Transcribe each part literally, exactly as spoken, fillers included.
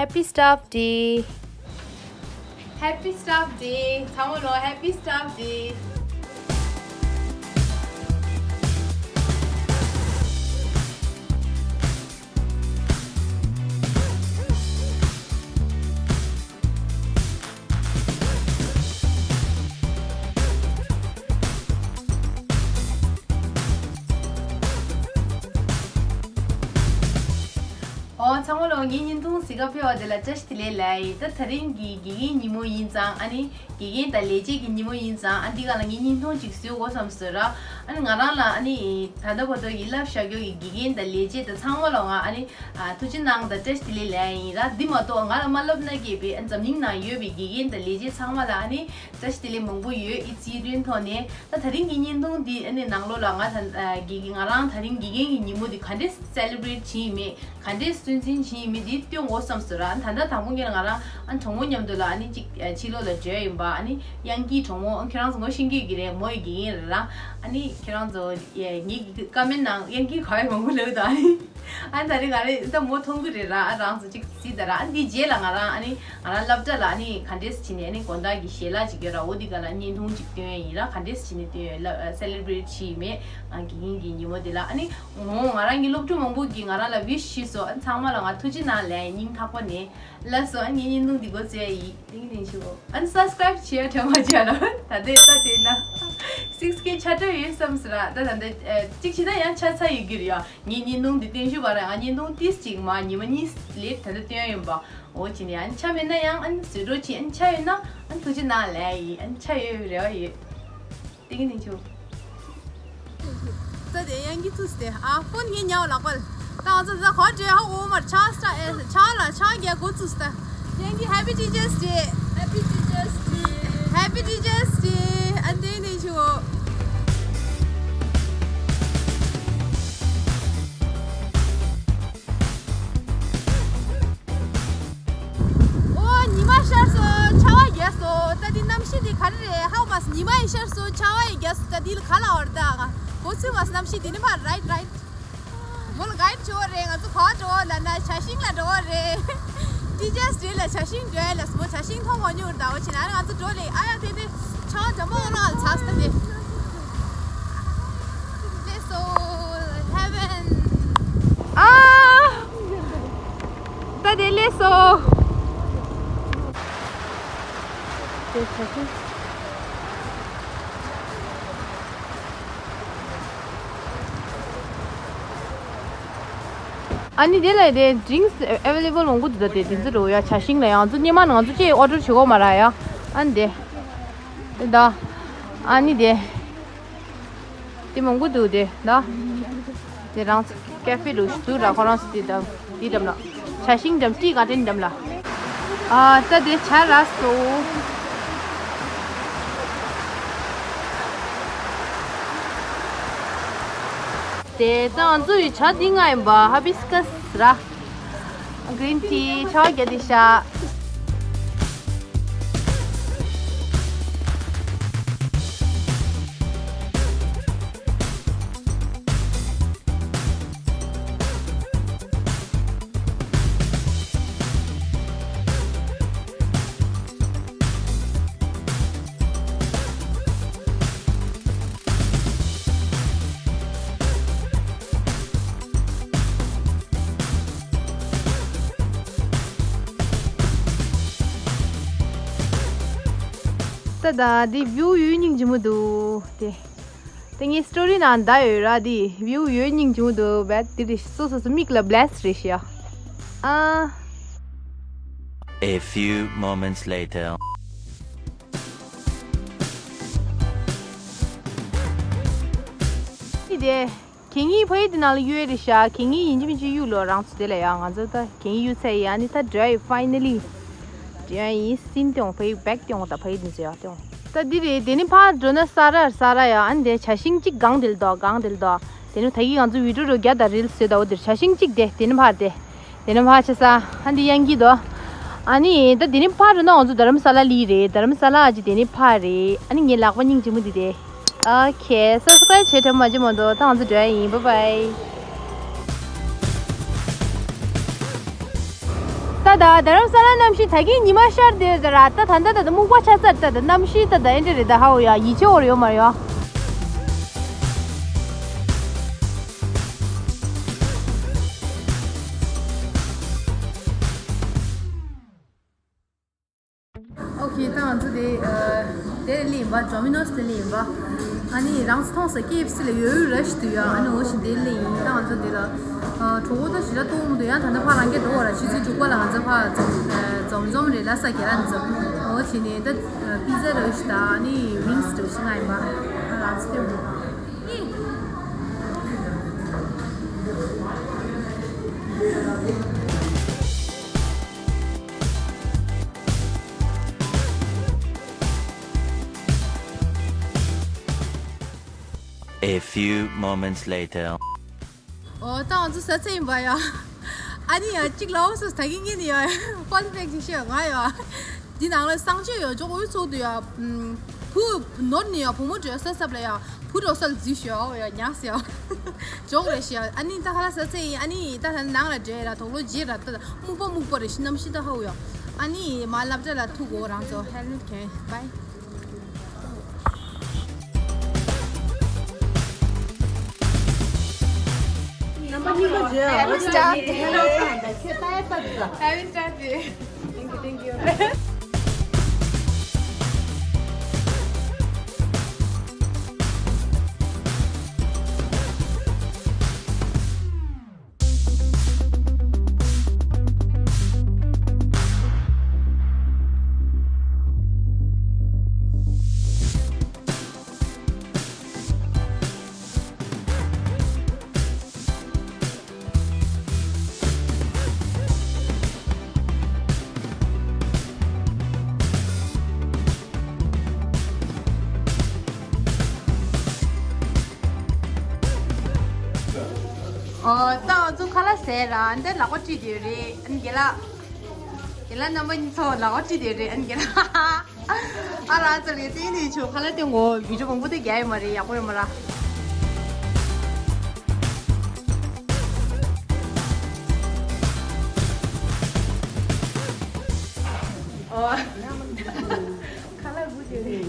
Happy Staff Day. Happy Staff Day. ཚང་མ་ལོ་Happy Staff Day. ཨོ། ཚང་མ་ལོ། ངའི་བརྙན་ཐུང་གཟིགས་ག་ཕེབས་པ་དེ་ལ་བཀྲ་ཤིས་བདེ་ལེགས་ལབ་ཡིན། ད་དེ་རིང་གི་དགེ་རྒན་ཉིན་མོ་ཡིན་ཙང་། ཨ་ནི་དགེ་རྒན་དང་ལས་བྱེད་ཀྱི་ཉིན་མོ་ཡིན་ཙང་། ཨ། འདི་ག་ལ་ངའི་བརྙན་ཐུང་ཅིག་བཟོས་དགོས་བསམ་སོང་ར། ཨ་ནི་ང་རང་ལ། ཨ་ནི་ད་ལྟ་བར་དུ་ཡིན་ལབ་བཞག་རྒྱུ་གི་དགེ་རྒན་དང་ལས་བྱེད་དང་ཚང་མ་ལོ་ང་། ཨ་ནི། ཨ། ཐུགས་རྗེ་གནང་དང་བཀྲ་ཤིས་བདེ་ལེགས་ལབ་ཡིན་ར། འདི་མ་གཏོགས་ང་ལ་མ་ལབ་ན་སྐྱེས་པའི། ཨ། འཛམ་གླིང་ནང་ཡོད་པའི་དགེ་རྒན་དང་ལས་བྱེད་ཚང་མ་ལ། ཨ་ནི་བཀྲ་ཤིས་བདེ་ལེགས་མང་པོ་ཡོད། ཨི་ཙི་ཡི་དོན་ཐོག་ནས། ད་དེ་རིང་གི་བརྙན་ཐུང་འདི། ཨ་ནི་ནང་ལོགས་ལ་ང་ད། ཨ། དགེ་རྒན། ང་རང་དེ་རིང་དགེ་རྒན་གྱི་ཉིན་མོ་འདི་ག་འདྲས་སེ་ལེ་བྷི་རེཊ་བྱེད་ཡིན་མེད། ག་འདྲས་སུན་འབྱིན་བྱེད་ཡིན་མེད་འདི་སྟོན་དགོས་བསམ་སོང་ར། ཨ། ད་ལྟ་དང་པོ་ངས་ང་རང་། ཨ། གྲོགས་མོ་མཉམ་དུ་ལ། ཨ་ནི་གཅིག་ཕྱི་ལོགས་ལ་འགྲོ་ཡིན་པ། ཨ་ནི་དབྱངས་སྐྱིད་གྲོགས་མོ། ཨ། ཁྱེད་རང་ཚོ་ངོ་ཤེས་ཀྱི་ཡོད་ཀྱི་རེད། མོ་ཡི་དགེ་རྒན་རེད་ར། ཨ་ནི་ཁྱེད་རང་ཚོ། ཨེ། ངའི་ཀོ་མེན་ནང་དབྱངས་སྐྱིད་ག་བའི་མང་པོ་ལབ་འདུག་ཨ་ནི། ཨ། ད་རེས་ང་རེ་ད་མོ་མཐོང་གི་རེད་ར། ཨ། རང་ཚོ་གཅིག་གཟིགས་དང་ར། ཨ། འདི་རྗེས་ལ་ང་རང་། ཨ་ནི་ང་རང་སློབ་གྲྭ་ལ། ཨ་ནི་ག་འདྲས་བྱས་ནས། ཨ་ནི་དགོང་དག་གི་ཞལ་ལག་ཅིག་ཡོད་ར། འོ་འདི་ག་ལ་བརྙན་ཐུང་ཅིག་སྟོན་ཡིན་ར། ག་འདྲས་བྱས་ནས་སྟོན་ཡོད་ལབ། ཨ། སེ་ལེ་བྷི་རེཊ་བྱེད་ཡིན་མེད། ཨ། དགེ་རྒན་གྱི་ཉིན་མོ་འདི་ལ། ཨ་ནི་ངོ་ང་རང་གི་སློབ་ཕྲུག་མང་པོ་གིས་ང་རང་ལ་ཝིཤ་བྱས་སོང་། ཨ། ཚང་མ་ལ་ང་ཐུགས་རྗེ་གནང་ལབ་ཡིན། སྙིང་ཐག་པ་ནས་ལགས་སོ། ཨ། ངའི་བརྙན་ཐུང་འདི་འགོ་བཙུགས་ཡ་ཡིན། ཏིང་ཏིང་ཞུ། ཨ་ནི་སབ་སི་ཀ་རེབ་བྱེད་ཡ་དྲན་མ་བྱས་ལ། ད་ལྟའི་ད་དེ་ན་སིག་སི་ཀེ་ཆགས་འགྲོ་ཡོད་བསམ་སོང་ར། ད་ད་ལྟ། ཨ། གཅིག་བྱས་ན་ཡང་ཆ་ཚ་ཡོད་ཀྱི་རེད་ཡ། ངའི་བརྙན་ཐུང་འདི་སྟོན་ཞུ་བ་ར། ང་བརྙན་ཐུང་ཏིས་གཅིག་མ་ཉི་མ་གཉིས་ལེབ་ད་ལྟ་སྟོན་ཡོད་པ། འོ་བྱས་ནས། ཨ་ནི་ཆ་མེད་ན་ཡང་། ཨ་ནི་བཟོ་འདྲ་བྱས། ཨ་ནི་ཆ་ཡོད་ན། ཨ་ནི་ཐུགས་རྗེ་གནང་ལབ་ཡིན། ཨ་ནི་ཆ་ཡོད་རེ་བ་ཡོད། ཏིང་ཏིང་ཆུ། ད་དེ་ཡང་གི་ཚུགས་ཏེ། ཨ། ཕོན་ངའི་ཉའོ་ལག་པ་ལ། ད་ང་ཚོ་ད་ག་འདྲ་ཧ་འོ་མར་ཆ་སྟ་ཨེ་ཆ་ལ་ཆ་རྒྱག་འགོ་ཚུགས་ཏེ། ཡང་གི་Happy Teachers Day. Happy Teachers Day. Happy Teachers Day. ཨ། ཏིང་ཏིང་ཆུ། ཨོ། ཉི་མ་ཤར་སོང་། ཆར་པ་རྒྱག་སོང་། ད་འདི་གནམ་གཤིས་འདི་ག་རེ་རེད། ཧ་གོ་མ་སོང་། ཉི་མ་ཡང་ཤར་སོང་། ཆར་པ་ཡང་རྒྱག་སོང་། ད་འདི་ལ་ག་ལ་བར་ད་གོ་ཚུལ་མ་སོང་། གནམ་གཤིས་འདི་ནི་མ་རའིཊ་རའིཊ། མོ་ལ་ག་ཡིན་འགྲོ་བ་རེད། ང་ཚོ་ག་འགྲོ་བ་ལབ་ན་བྱ་ཤིང་ལ་འགྲོ་བ་རེད། ཊི་ཇི་ཨེས་ཌེ་ལ་བྱ་ཤིང་འགྲོ་ཡ་ལ་སོ། བྱ་ཤིང་མཐོང་མ་མྱོང་ར། ད་འོ་བྱས་ན་ང་ཚོ་འགྲོ་ལེ། ཨ་ཡ་དེ་དེ་ཆར་པ་འཇམ་པོ་ལ་ཚ་སྟེ། Let's go heaven. ཨ། ད་དེ་ལས་སོ། དེ་ཆ་ཤིང་། ཨ་ནི་དེ་ལ་དེ་ཌི་རིང་སི་ཨེ་ཝེ་ལེ་བལ་མང་པོ་འདུག་ད་དེ་དེ་ཚོ་འགྲོ་ཡ། བྱ་ཤིང་ལ་ཡང་ཚོ་སྙེ་མ་ང་ཚོ་ཅེས་ཨོ་ཌར་བྱེད་དགོས་མ་ར་ཡ། ཨ་ནི་དེ། དེ་ད། ཨ་ནི་དེ། དེ་མང་པོ་འདུག་དེ་ད། དེ་རང་ཚོ་ཀ་ཧྥེ་རུ་ཞིག་འདུག་ར། ཁོ་རང་ཚོ་དེ་ད་དེ་འགྲམ་ལ། བྱ་ཤིང་འགྲམ། ཊི་ག་ཌེན་འགྲམ་ལ། ཨ། ད་དེ་ཆ་ར་སོ། དེ་ད་ང་ཚོ་ཡི་ཇ་འདི་ང་ཡིན་པ། ཧ་བི་སི་ཀ་སི་ར། གི་རིན་ཊི། ཆར་པ་རྒྱག་དེ་ཤ། ད་ད་འདི་བིའུ་ཡོད་སྙིང་རྗེ་མོ་འདུག་དེ། དེ་ངའི་སི་ཊོ་རི་ནང་བཏང་ཡོད་ར། འདི་བིའུ་ཡོད་སྙིང་རྗེ་མོ་འདུག་བས་འདི་རེད། སོ་སོ་སོ་མིག་ལ་བྷི་ལེ་སི་རེད་ཤག་ཨ། A few moments later. འདི་དེ། གད་སྙིགས་ཕ་གི་དེ་ནང་ལ་གཡུག་ཡས་རེད་ཤག་གད་སྙིགས་ཡིན་གཅིག་མིན་གཅིག་གཡུག་ལོ། རང་ཚོ་དེ་ལ་ཡ། ང་ཚོ་ད་གད་སྙིགས་གཡུག་ཚར་ཡ། ཨ་ནི་ད་འགྲོ་ཡ་ཡིན། ཕའི་ནལ་ལི་འགྲོ་ཡ་ཡིན། སིན་ཏེ་འོང་། ཕ་གི་བེག་ཏེ་འོང་། ད་ཕ་གི་དེ་ཚོ་ཡ་ཏེ་འོང་། ད་འདི་རེད། དེ་ནི་ཕར་འགྲོ་ན་ས་ར་ས་ར་ཡ། ཨ་ནི་དེ་བྱ་ཤིང་གཅིག་སྒང་དེ་ལ་འདུག་སྒང་དེ་ལ་འདུག་དེ་ནི་ད་གིན་ང་ཚོ་བི་ཌིའོ་རུ་རྒྱ་དང་རིལ་སི་བཟོས་ད། འོ་དེར་བྱ་ཤིང་གཅིག་དེ། དེ་ནི་ཕར་དེ། དེ་ནི་ཕར་ཆ་ས། ཨ་འདི་གཡང་སྐྱིད་དོ། ཨ་ནི་ད་དེ་ནི་ཕར་འགྲོ་ན་ང་ཚོ་དྷ་རམ་ས་ལ་ལི་རེད། དྷ་རམ་ས་ལ་ཨ་ཅི་དེ་ནི་ཕར་རེད། ཨ་ནི་ངའི་ལག་པ་སྙིང་རྗེ་མོ་འདི་དེ། ཨོ་ཁེ། སབ་སི་ཀ་རེབ་བྱེད་དྲན་མ་བརྗེད་མ་གཏོགས། ད་ང་ཚོ་འགྲོ་ཡ་ཡིན། བྷའི་བྷའི། ད་ ད་ད་རྡ་རམ་ས་ལ་གནམ་གཤིས་ད་གིན་ཉི་མ་ཤར་བསྡད་ཡོད་ཟེར་ར། ད་ད་ད་ད་ད་སྨུག་པ་ཆགས་ཚར། ད་ད་གནམ་གཤིས་ད་ད་ཨེ་འདྲ་རེད། ད་ཧ་འོ་ཡ། ཡིད་ཆེས་འོར་ཡོད་མ་རེད་ཡ། ཨོ་ཁེ། ད་ང་ཚོ་དེ་ཨ་དེ་ལ་སླེབས་ཡིན་པ། ཌོ་མི་ནོ་སི་དེ་སླེབས་ཡིན་པ། ཨ་ནི་རང་ཚོ་མཐོང་སོང་། ཀེ་ཨེཕ་སི་ལ་ཡོད་ཡོད་ར་ཞིག་འདུག་ཡ། ཨ་ནི་འོ་ཞིག་དེ་སླེབས་ཡིན། ད་ང་ཚོ་དེ་ལ་ཨ་གྲོགས་པོ་ད་ཞེ་དྲག་གཏོང་མི་འདུག་ཡ། ད་ལྟ་ཕར་རང་གིས་འགྲོ་བ་ར། ཆུ་ཚོད་དྲུག་པ་ལ་ང་ཚོ་ཕར་འཛོམས་འཛོམས་རེད། ལྷ་ས་རྒན་ལགས་འཛོམས། འོ་བྱས་ནས་ད་པི་ཛ་འདྲ་བོ་ཞིག་དང་། ཨ་ནི་ཝིང་སི་འདྲ་བོ་ཞིག་མངགས་ཡིན་པ། ཨ་རང་ཚོ་སྟོན་དགོས། A few moments later. ཨོ། ད་ང་ཚོ་ཟ་ཚར་ཡིན་པ་ཡ། ཨ་ནི་ཡ་གཅིག་ལབ་སོང་། ད་གིན་ངས་ནི་ཡ་ཕན་ཕེག་ཅིག་བཤད། ང་ཡ་འདི་ནང་ལ་གསང་སྤྱོད་ཡོད་ཅོག་འོས་ཚོགས་འདུག་ཡ། ཨམ། བུ་ནོར་ནི་ཡ་བུ་མོ་འགྲོ་ས་སབ་ལ་ཡ། བུ་འགྲོ་ས་ལ་འཛུལ་ཤོག་ཡ། ཉག་སེ་ཡ། ཇོག་རེད་ཤི་ཡ། ཨ་ནི་ད་ཧ་ལ་ས་ཚེ་ཡིན། ཨ་ནི་ད་ཧ་ནང་ལ་འགྲོ་ཡ་ར། དོག་ལོ་རྗེས་ར། ད་སྨུག་པ་སྨུག་པ་རེད་ཤི། གནམ་གཤིས་ད་ཧ་འོ་ཡ། ཨ་ནི་མ་སློབ་གྲྭ་ལ་ཐུག་གོ། རང་ཚོ་ཧེལ་མེད་གྱོན། བའི། རྣམ་པ་གཉིས་པ་རྗེས་ཨ་ནི་སི་ཊཱཊ། ཁྱེད་ལྟ་ཡ་ལྟ་དུས་ད། Have you started? Thank you, thank you. ཨོ། ད་ང་ཚོ་ཁ་ལག་ཟས་ར། འདི་ལག་པ་བཀྲུས་བསྡད་རེད། ཨ་ནི་རྒན་ལགས། རྒན་ལགས་རྣམ་པ་གཉིས་ཚོ་ལག་པ་བཀྲུས་བསྡད་རེད། ཨ་ནི་རྒན་ལགས། ཨ་རང་ཚོ་ལས་དེ་ནས་ཆོ་ཁ་ལག་སྟོན་གོ། བི་ཌི་ཡོ་མང་པོ་དེ་རྒྱག་ཡོད་མ་རེད། ཡག་པོ་ཡོད་མ་ར། ཨོ། ཁ་ལག་དགུ་བྱས་རེད།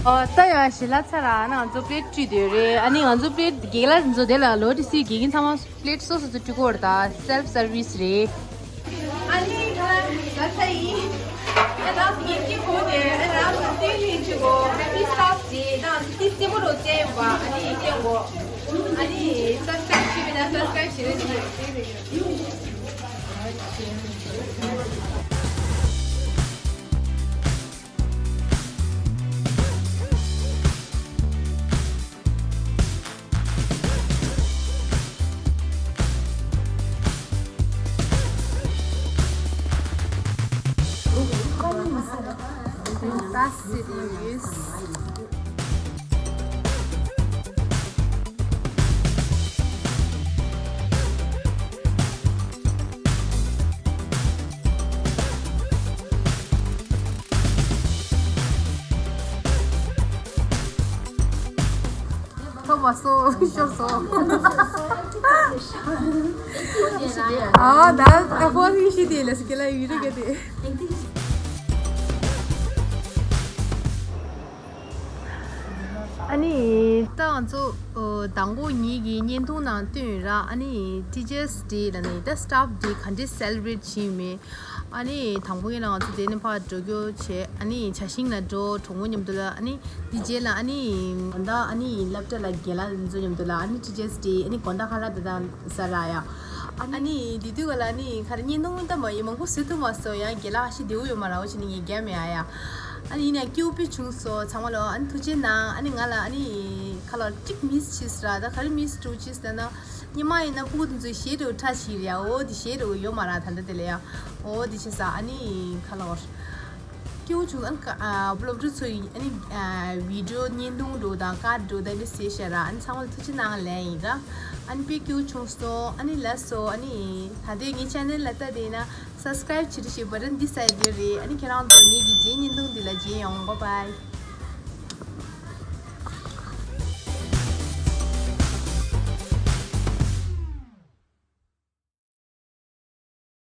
ཨོ། ད་ཡང་ཞལ་ལག་ཚར་ར། ཨ་ནི་ང་ཚོ་པི་ལེཊ་བཀྲུས་བསྡད་རེད། ཨ་ནི་ང་ཚོ་པི་ལེཊ་རྒན་ལགས་ཚོ་དེ་ལ་ལོ་ཏི་སི་དགེ་རྒན་ཚང་མ་པི་ལེཊ་སོ་སོ་ཚོ་བཀྲུ་གོ་ར། ད་སེལཕ་སར་བིས་རེད། ཨ་ནི་ད་ལ་ཚ་ཡིན། ཨ་ད་ངས་ཅི་གོ་དེ། ཨ་ད་ཏི་ལི་ཅི་གོ། ཧེ་པི་སི་ཊཱཊ་ཟེར། ད་ཏི་སི་མོ་རོ་ཅེ་བ། ཨ་ནི་ཅེ་གོ། ཨ་ནི་སབ་སི་ཀ་རེབ་བྱེད་མི་ད་སབ་སི་ཀ་རེབ་བྱེད་རེ་ཅི། That's it, you guys. ཐོབ་མ་སོང་། ཤོར་སོང་། ཨ་ད་ཨ་ཧོ་ཧི་ཤི་དེ་ལ་སི་ཀེ་ལ་ཡུ་རི་གེ་དེ། ཨ་ནི་ད་ང་ཚོ་ཨོ་དང་པོ་ཉིད་ཀྱི་བརྙན་ཐུང་ནང་བཏོན་ཡོད་ར། ཨ་ནི་ཊི་ཅར་སི་ཌེ་ལ་ནི་ད་སི་ཊཱཕ་སི་ཌེ་ག་འདྲས་སེ་ལེབ་རེཊ་བྱས་ཡོད་མེད། ཨ་ནི་དང་པོ་ཡིན་ན་ང་ཚོ་དེ་ནས་ཕར་འགྲོ་རྒྱུ་བྱས། ཨ་ནི་ཇ་ཤིང་ལ་འགྲོ། གྲོགས་མོ་མཉམ་དུ་ལ། ཨ་ནི་དེ་རྗེས་ལ་ཨ་ནི་དགོང་དག་ཨ་ནི་སློབ་གྲྭ་ལ་རྒན་ལགས་ཚོ་མཉམ་དུ་ལ། ཨ་ནི་ཊི་ཅར་སི་ཌེ། ཨ་ནི་དགོང་དག་ཁ་ལག་དེ་དང་ཟ་ར་ཡ། ཨ་ནི་དེ་དུས་ག་ལ་ཨ་ནི་ག་རེ་བརྙན་ཐུང་ད་མ་ཡིན་མང་པོ་བཟོས་ཐུབ་མ་སོང་། ཡང་རྒན་ལགས་ཤི་བདེ་བོ་ཡོད་མ་ར། འོ་ཅི་ནི་ངས་རྒྱབ་མེད་ཨ་ཡ། ཨ་ནི་ཡིན་ཡང་སྐྱིད་པོ་བྱུང་སོང་། ཚང་མ་ལ་ཨ་ནི་ཐུགས་རྗེ་གནང་། ཨ་ནི་ང་ལ་ཨ་ནི་ཁ་ལག་གཅིག་མིས་བྱས་ར། ད་ག་རེ་མིས་འགྲོ་བྱས་ཟེར་ན། སྔོན་མ་ཡིན་ན་ཕྲུ་གུ་དེ་ཚོས་གཞས་འདྲ་བོ་ཁྲ་ཆིལ་ཡ། འོ་དེ་གཞས་འདྲ་བོ་ཡོད་མ་ར་ད་ལྟ་དེ་ལ་ཡ། འོ་དེ་བྱས་ཙང་ཨ་ནི་ཁ་ལག་བར། སྐྱིད་པོ་བྱུང་། ཨ་ནི་ཀ་ཨ་སློབ་ཕྲུག་ཚོ་ཡིན། ཨ་ནི་ཨ་བི་ཌི་ཡོ་བརྙན་ཐུང་འདྲ་དང་ཀར་ཌི་འདྲ་དེ་འདྲ་བཟོས་ཤག་ར། ཨ་ནི་ཚང་མ་ལ་ཐུགས་རྗེ་གནང་ལན་ཡིན་ར། ཨ་ནི་དཔེ་སྐྱིད་པོ་བྱུང་སོང་། ཨ་ནི་ལགས་སོ། ཨ་ནི་ད་ལྟའི་ངའི་ཆེ་ནལ་ལ་ལྟ་བསྡད་ན་སབ་སི་ཀ་རེབ་བྱེད་རེ་བྱེད། བ་ཊན་འདི་ས་ཡི་དེ་རེད། ཨ་ནི་ཁྱེད་རང་ཚོ་ངེད་ཀྱི་རྗེས་བརྙན་ཐུང་འདི་ལ་མཇལ་ཡོང་། བྷའི་བྷའི།